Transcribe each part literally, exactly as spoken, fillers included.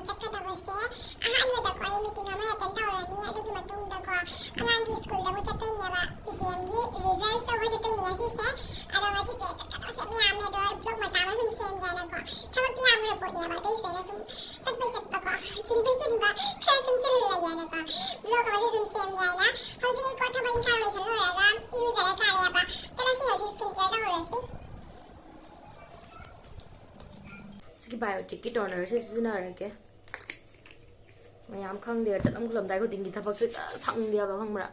ꯆꯠꯀꯗꯕꯁꯦ ꯑꯍꯥꯟꯕꯗꯀꯣ ꯑꯩ ꯃꯤꯇꯤꯡ ꯑꯃ ꯑꯦꯇꯦꯟ ꯇꯧꯔꯅꯤ꯫ ꯑꯗꯨꯒꯤ ꯃꯇꯨꯡꯗꯀꯣ ꯑꯉꯥꯡꯒꯤ ꯁ꯭ꯀꯨꯜꯗ ꯑꯃꯨꯛ ꯆꯠꯇꯣꯏꯅꯦꯕ, ꯄꯤ ꯇꯤ ꯑꯦꯝꯒꯤ ꯔꯤꯖꯜ ꯂꯧꯕ ꯆꯠꯇꯣꯏꯅꯦ ꯉꯁꯤꯁꯦ꯫ ꯑꯗꯣ ꯉꯁꯤꯁꯦ ꯆꯠꯀꯗꯕꯁꯦ ꯃꯌꯥꯝꯅꯦ꯫ ꯑꯗꯣ ꯑꯩ ꯕ꯭ꯂꯣꯛ ꯃꯆꯥ ꯑꯃ ꯁꯨꯝ ꯁꯦꯝꯒꯦ ꯍꯥꯏꯅꯀꯣ, ꯊꯕꯛꯇꯤ ꯌꯥꯝꯈ꯭ꯔ ꯄꯣꯠꯅꯦꯕ, ꯑꯗꯨꯏꯁꯨ ꯑꯩꯅ ꯁꯨꯝ ꯆꯠꯄꯩ ꯆꯠꯄꯀꯣ, ꯆꯤꯟꯕꯩ ꯆꯤꯟꯕ ꯈꯔ ꯁꯨꯝ ꯆꯤꯜꯂꯒꯦ ꯍꯥꯏꯅꯀꯣ ꯕ꯭ꯂꯣꯛ ꯑꯃꯁꯨ ꯁꯨꯝ ꯁꯦꯝꯒꯦ ꯍꯥꯏꯅ ꯍꯧꯖꯤꯛ ꯑꯩꯀꯣ ꯊꯕꯛ ꯏꯪꯈꯥꯡ ꯂꯣꯏꯁꯜ ꯂꯣꯏꯔꯒ ꯏꯔꯨꯖꯔ ꯀꯥꯔꯦꯕ꯫ ꯆꯠꯂꯁꯤ, ꯍꯧꯖꯤꯛ ꯁ꯭ꯀꯤꯟ ꯀꯤꯌꯔ ꯇꯧꯔꯨꯔꯁꯤ꯫ ꯁꯤꯒꯤ ꯕꯥꯏꯑꯣꯇꯤꯛꯀꯤ ꯇꯣꯅꯔꯁꯦ ꯁꯤꯖꯤꯟꯅꯔꯒꯦ꯫ ꯃꯌꯥꯝ ꯈꯪꯗꯦ, ꯆꯠꯂꯝ ꯈꯣꯠꯂꯝꯗꯥꯏ ꯈꯨꯗꯤꯡꯒꯤ ꯊꯕꯛꯁꯦ ꯁꯪꯗꯦꯕ, ꯈꯪꯕ꯭ꯔꯥ?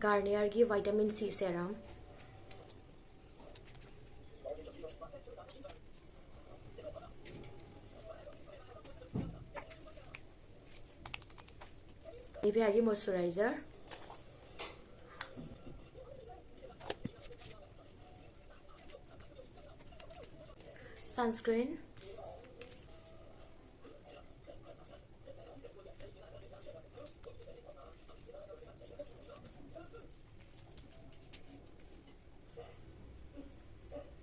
ꯒꯥꯔꯅꯤꯌꯔꯒꯤ ꯚꯥꯏꯇꯥꯃꯤꯟ ꯁꯤ ꯁꯦꯔꯝ꯫ ꯅꯤꯚꯤꯌꯥꯒꯤ ꯃꯣꯏꯆꯔꯥꯏꯖꯔ꯫ ꯁꯟꯁꯀ꯭ꯔꯤꯟ꯫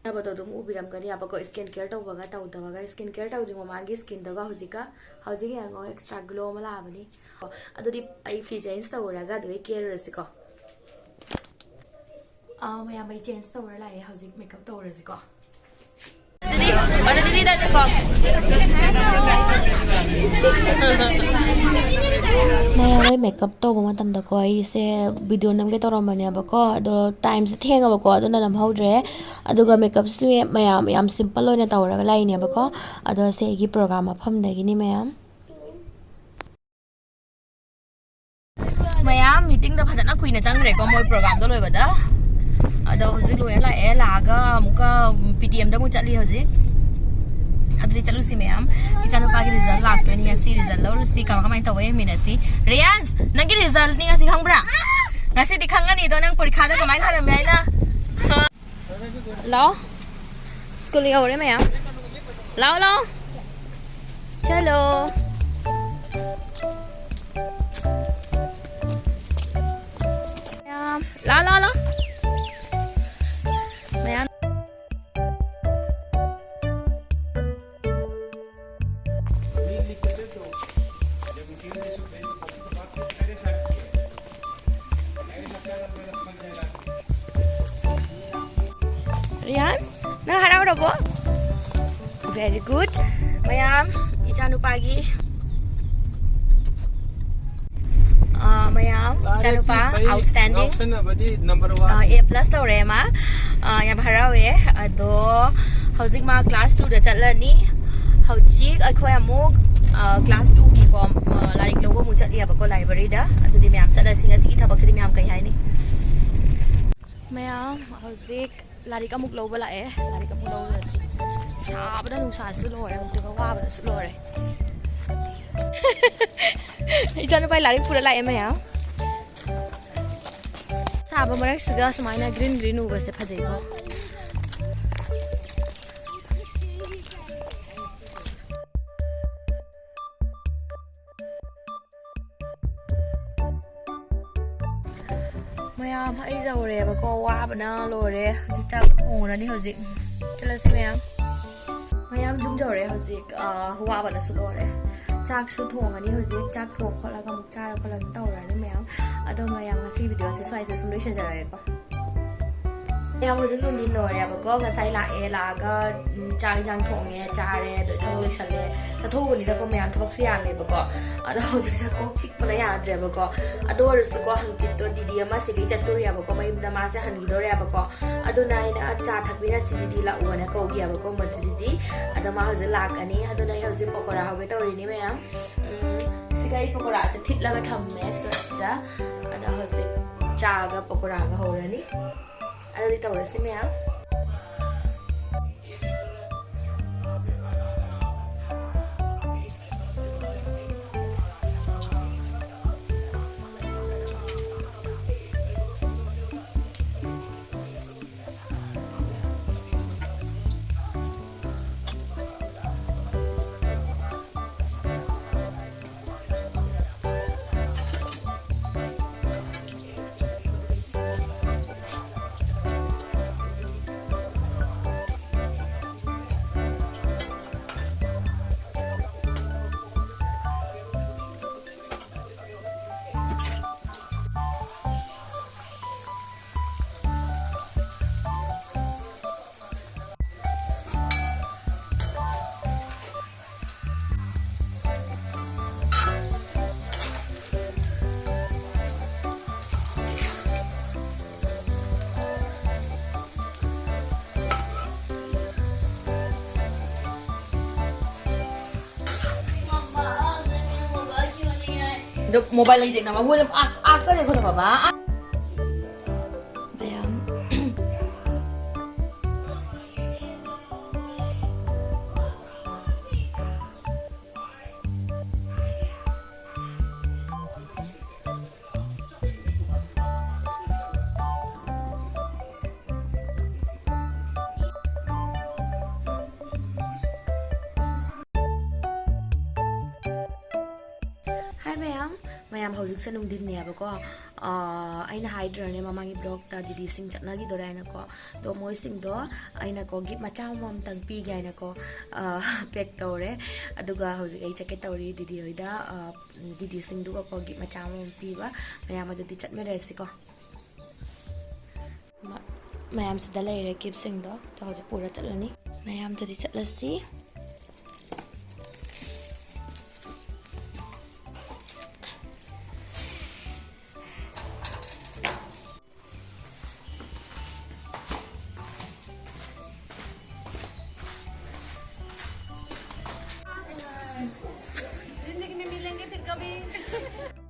ꯅꯕꯗꯣ ꯑꯗꯨꯝ ꯎꯕꯤꯔꯝꯒꯅꯤ ꯍꯥꯏꯕꯀꯣ, ꯁ꯭ꯀꯤꯟ ꯀꯤꯌꯔ ꯇꯧꯕꯒ ꯇꯧꯗꯕꯒ꯫ ꯁ꯭ꯀꯤꯟ ꯀꯤꯌꯔ ꯇꯧꯗ꯭ꯔꯤ ꯃꯃꯥꯡꯒꯤ ꯁ꯭ꯀꯤꯟꯗꯨꯒ ꯍꯧꯖꯤꯛꯀ, ꯍꯧꯖꯤꯛ ꯌꯦꯡꯉꯣ, ꯑꯦꯛꯁꯇ꯭ꯔꯥ ꯒ꯭ꯂꯣ ꯑꯃ ꯂꯥꯛꯑꯕꯅꯤ꯫ ꯑꯗꯨꯗꯤ ꯑꯩ ꯐꯤ ꯆꯦꯟꯖ ꯇꯧꯔꯒ ꯑꯗꯨꯗꯩ ꯀꯦꯔꯨꯔꯁꯤꯀꯣ꯫ ꯑꯥ, ꯃꯌꯥꯝ, ꯑꯩ ꯆꯦꯟꯖ ꯇꯧꯔ ꯂꯥꯛꯑꯦ꯫ ꯍꯧꯖꯤꯛ ꯃꯦꯀꯞ ꯇꯧꯔꯁꯤꯀꯣ꯫ ꯑꯗꯨꯗꯤ, ꯑꯗꯨꯗꯤ ꯗꯥꯏꯔꯦꯛ ꯀꯣ꯫ ꯃꯌꯥꯝ, ꯑꯩ ꯃꯦꯀꯞ ꯇꯧꯕ ꯃꯇꯝꯗꯀꯣ, ꯑꯩꯁꯦ ꯚꯤꯗꯤꯑꯣ ꯅꯝꯒꯦ ꯇꯧꯔꯝꯕꯅꯦꯕꯀꯣ, ꯑꯗꯣ ꯇꯥꯏꯝꯁꯦ ꯊꯦꯡꯉꯕꯀꯣ, ꯑꯗꯨꯅ ꯅꯝꯍꯧꯗ꯭ꯔꯦ꯫ ꯑꯗꯨꯒ ꯃꯦꯀꯞꯁꯨ ꯃꯌꯥꯝ ꯌꯥꯝ ꯁꯤꯝꯄꯜ ꯑꯣꯏꯅ ꯇꯧꯔꯒ ꯂꯥꯛꯏꯅꯦꯕꯀꯣ꯫ ꯑꯗꯣ ꯁꯤ ꯑꯩꯒꯤ ꯄ꯭ꯔꯣꯒ꯭ꯔꯥꯝ ꯃꯐꯝꯗꯒꯤꯅꯤ ꯃꯌꯥꯝ꯫ ꯃꯌꯥꯝ ꯃꯤꯇꯤꯡꯗ ꯐꯖꯅ ꯀꯨꯏꯅ ꯆꯪꯈ꯭ꯔꯦꯀꯣ, ꯃꯣꯏ ꯄ꯭ꯔꯣꯒ꯭ꯔꯥꯝꯗꯣ ꯂꯣꯏꯕꯗ꯫ ꯑꯗꯣ ꯍꯧꯖꯤꯛ ꯂꯣꯏꯔ ꯂꯥꯛꯑꯦ, ꯂꯥꯛꯑꯒ ꯑꯃꯨꯛꯀ ꯄꯤ ꯇꯤ ꯑꯦꯝꯗ ꯑꯃꯨꯛ ꯆꯠꯂꯤ ꯍꯧꯖꯤꯛ꯫ ꯑꯗꯨꯗꯤ ꯆꯠꯂꯨꯁꯤ ꯃꯌꯥꯝ꯫ ꯏꯆꯥꯅꯨꯄꯥꯒꯤ ꯔꯤꯖꯜ ꯂꯥꯛꯇꯣꯏꯅꯤ ꯉꯁꯤ, ꯔꯤꯖꯜ ꯂꯧꯔꯨꯁꯤ꯫ ꯀꯃꯥꯏ ꯀꯃꯥꯏꯅ ꯇꯧꯕ ꯌꯦꯡꯃꯤꯟꯅꯁꯤ꯫ ꯔꯤꯌꯥꯟꯁ, ꯅꯪꯒꯤ ꯔꯤꯖꯜꯅꯤ ꯉꯁꯤ, ꯈꯪꯕ꯭ꯔꯥ? ꯉꯁꯤꯗꯤ ꯈꯪꯉꯅꯤꯗꯣ, ꯅꯪ ꯄꯔꯤꯈꯥꯗ ꯀꯃꯥꯏꯅ ꯊꯥꯔꯝꯃꯦ ꯍꯥꯏꯅ꯫ ꯂꯥꯛꯑꯣ꯫ ꯁ꯭ꯀꯨꯜ ꯌꯧꯔꯦ ꯃꯌꯥꯝ꯫ ꯂꯥꯛꯑꯣ, ꯂꯥꯛꯑꯣ꯫ ꯆꯠꯂꯣ꯫ ꯔꯤꯌꯥꯟ, ꯅꯪ ꯍꯔꯥꯎꯔꯕꯣ? Very good. ꯃꯌꯥꯝ, ꯏꯆꯥꯅꯨꯄꯥꯒꯤ, ꯑꯥ, ꯃꯌꯥꯝ, ꯏꯆꯥꯅꯨꯄꯥ ꯂꯥꯏꯔꯤꯛꯇꯤ ꯐꯩ, outstanding, ꯉꯥꯎꯁꯟꯅꯕꯗꯤ number one. Ah, A plus ꯇꯧꯔꯦ ꯃꯥ꯫ ꯑꯥ, ꯌꯥꯝ ꯍꯔꯥꯎꯋꯦ꯫ ꯑꯗꯣ ꯍꯧꯖꯤꯛ ꯃꯥ class two ꯗ ꯆꯠꯂꯅꯤ꯫ ꯍꯧꯖꯤꯛ ꯑꯩꯈꯣꯏ ꯑꯃꯨꯛ, ꯑꯥ, class two ꯒꯤꯀꯣ, ꯑꯥ, ꯂꯥꯏꯔꯤꯛ ꯂꯧꯕ ꯑꯃꯨꯛ ꯆꯠꯂꯤꯑꯕꯀꯣ library ꯗ꯫ ꯑꯗꯨꯗꯤ ꯃꯌꯥꯝ ꯆꯠꯂꯁꯤ꯫ ꯉꯁꯤꯒꯤ ꯊꯕꯛꯁꯤꯗꯤ ꯃꯌꯥꯝ ꯀꯩ ꯍꯥꯏꯅꯤ? ꯃꯌꯥꯝ ꯍꯧꯖꯤꯛ ꯂꯥꯏꯔꯤꯛ ꯑꯃꯨꯛ ꯂꯧꯕ ꯂꯥꯛꯑꯦ꯫ ꯂꯥꯏꯔꯤꯛ ꯑꯃꯨꯛ ꯂꯧꯔꯨꯔꯁꯤ꯫ ꯁꯥꯕꯅ ꯅꯨꯡꯁꯥꯁꯨ ꯂꯣꯏꯔꯦ, ꯑꯃꯨꯛꯇꯣꯏꯕ ꯋꯥꯕꯅꯁꯨ ꯂꯣꯏꯔꯦ꯫ ꯏꯆꯥꯅꯨꯄꯥ ꯂꯥꯏꯔꯤꯛ ꯄꯨꯔ ꯂꯥꯛꯑꯦ ꯃꯌꯥꯝ꯫ ꯁꯥꯕ ꯃꯔꯛꯁꯤꯗ ꯁꯨꯃꯥꯏꯅ green green ꯎꯕꯁꯦ ꯐꯖꯩꯀꯣ꯫ ꯃꯌꯥꯝ, ꯑꯩ ꯌꯧꯔꯦꯕꯀꯣ, ꯋꯥꯕꯅ ꯂꯣꯏꯔꯦ꯫ ꯍꯧꯖꯤꯛ ꯆꯥꯛ ꯊꯣꯡꯉꯨꯔꯅꯤ꯫ ꯍꯧꯖꯤꯛ ꯆꯠꯂꯁꯤ ꯃꯌꯥꯝ꯫ ꯃꯌꯥꯝ ꯌꯨꯝ ꯌꯧꯔꯦ ꯍꯧꯖꯤꯛ꯫ ꯑꯥ, ꯋꯥꯕꯅꯁꯨ ꯂꯣꯏꯔꯦ꯫ ꯆꯥꯛꯁꯨ ꯊꯣꯡꯉꯅꯤ ꯍꯧꯖꯤꯛ꯫ ꯆꯥꯛ ꯊꯣꯡ ꯈꯣꯠꯂꯒ ꯑꯃꯨꯛ ꯆꯥꯔ ꯈꯣꯠꯂꯒ ꯑꯗꯨꯝ ꯇꯧꯔꯅꯤ ꯃꯌꯥꯝ꯫ ꯑꯗꯣ ꯃꯌꯥꯝ, ꯉꯁꯤ video ꯁꯦ ꯁ꯭ꯋꯥꯏꯁꯦ ꯁꯨꯝ ꯂꯣꯏꯁꯤꯟꯖꯔꯒꯦꯀꯣ꯫ ꯃꯌꯥꯝ, ꯍꯧꯖꯤꯛ ꯅꯨꯡꯊꯤꯟ ꯂꯣꯏꯔꯦꯕꯀꯣ꯫ ꯉꯁꯥꯏ ꯂꯥꯛꯑꯦ, ꯂꯥꯛꯑꯒ, ꯎꯝ, ꯆꯥꯛ ꯏꯟꯁꯥꯡ ꯊꯣꯡꯉꯦ, ꯆꯥꯔꯦ, ꯑꯗꯨ ꯊꯕꯛ ꯂꯣꯏꯁꯜꯂꯦ꯫ ꯆꯠꯊꯣꯛꯎꯕꯅꯤꯅꯀꯣ ꯃꯌꯥꯝ, ꯊꯕꯛꯁꯨ ꯌꯥꯝꯃꯦꯕꯀꯣ꯫ ꯑꯗꯣ ꯍꯧꯖꯤꯛꯁꯦ ꯀꯣꯛ ꯆꯤꯛꯄꯅ ꯌꯥꯗ꯭ꯔꯦꯕꯀꯣ꯫ ꯑꯗꯨ ꯑꯣꯏꯔꯁꯨꯀꯣ, ꯍꯪꯆꯤꯠꯇꯣ ꯗꯤꯗꯤ ꯑꯃ ꯁꯤꯗꯩ ꯆꯠꯇꯣꯔꯤꯑꯕꯀꯣ, ꯃꯌꯨꯝꯗ ꯃꯥꯁꯦ ꯍꯟꯈꯤꯗꯣꯔꯦꯕꯀꯣ꯫ ꯑꯗꯨꯅ ꯑꯩꯅ ꯆꯥ ꯊꯛꯃꯤꯟꯅꯁꯤ ꯗꯤꯗꯤ ꯂꯥꯛꯑꯣꯅ ꯀꯧꯈꯤꯑꯕꯀꯣ ꯃꯗꯨꯗꯤ꯫ ꯑꯗꯣ ꯃꯥ ꯍꯧꯖꯤꯛ ꯂꯥꯛꯀꯅꯤ꯫ ꯑꯗꯨꯅ ꯑꯩ ꯍꯧꯖꯤꯛ ꯄꯀꯣꯔꯥ ꯍꯧꯒꯦ ꯇꯧꯔꯤꯅꯤ ꯃꯌꯥꯝ꯫ ꯎꯝ, ꯁꯤꯒ ꯑꯩ ꯄꯀꯣꯔꯥꯁꯦ ꯊꯤꯠꯂꯒ ꯊꯝꯃꯦ ꯁꯤꯗ꯫ ꯑꯗꯣ ꯍꯧꯖꯤꯛ ꯆꯥꯒ ꯄꯀꯣꯔꯥꯒ ꯍꯧꯔꯅꯤ꯫ ꯑꯗꯨꯗꯤ ꯇꯧꯔꯁꯤ ꯃꯌꯥꯝ꯫ ꯑꯗꯣ ꯃꯣꯕꯥꯏꯜ ꯂꯩꯗꯦꯅ ꯃꯉꯣꯟꯗ ꯑꯥ, ꯑꯥ, ꯀꯔꯤ ꯑꯩꯈꯣꯏꯅ ꯕꯕꯥ? ꯑꯥ꯫ ꯃꯌꯥꯝ꯫ Hi ꯃꯌꯥꯝ, ꯃꯌꯥꯝ ꯍꯧꯖꯤꯛꯁꯦ ꯅꯨꯡꯊꯤꯟꯅꯦꯕꯀꯣ꯫ ꯑꯥ, ꯑꯩꯅ ꯍꯥꯏꯗ꯭ꯔꯅꯦ ꯃꯃꯥꯡꯒꯤ ꯕ꯭ꯂꯣꯛꯇ ꯗꯤꯗꯤꯁꯤꯡ ꯆꯠꯅꯈꯤꯗꯣꯔꯦ ꯍꯥꯏꯅꯀꯣ꯫ ꯑꯗꯣ ꯃꯣꯏꯁꯤꯡꯗꯣ ꯑꯩꯅꯀꯣ ꯒꯤꯐ ꯃꯆꯥ ꯑꯃꯃꯝꯇꯪ ꯄꯤꯒꯦ ꯍꯥꯏꯅꯀꯣ, ꯑꯥ, ꯄꯦꯛ ꯇꯧꯔꯦ꯫ ꯑꯗꯨꯒ ꯍꯧꯖꯤꯛ ꯑꯩ ꯆꯠꯀꯦ ꯇꯧꯔꯤ ꯗꯤꯗꯤ ꯍꯣꯏꯗ, ꯑꯥ, ꯗꯤꯗꯤꯁꯤꯡꯗꯨꯒꯀꯣ ꯒꯤꯐ ꯃꯆꯥ ꯑꯃꯃꯝ ꯄꯤꯕ꯫ ꯃꯌꯥꯝ ꯑꯗꯨꯗꯤ ꯆꯠꯃꯤꯟꯅꯔꯁꯤꯀꯣ꯫ ꯃ-, ꯃꯌꯥꯝꯁꯤꯗ ꯂꯩꯔꯦ ꯒꯤꯐꯁꯤꯡꯗꯣ꯫ ꯑꯗꯣ ꯍꯧꯖꯤꯛ ꯄꯨꯔ ꯆꯠꯂꯅꯤ꯫ ꯃꯌꯥꯝꯗꯨꯗꯤ ꯆꯠꯂꯁꯤ꯫ जिंदगी में मिलेंगे फिर कभी।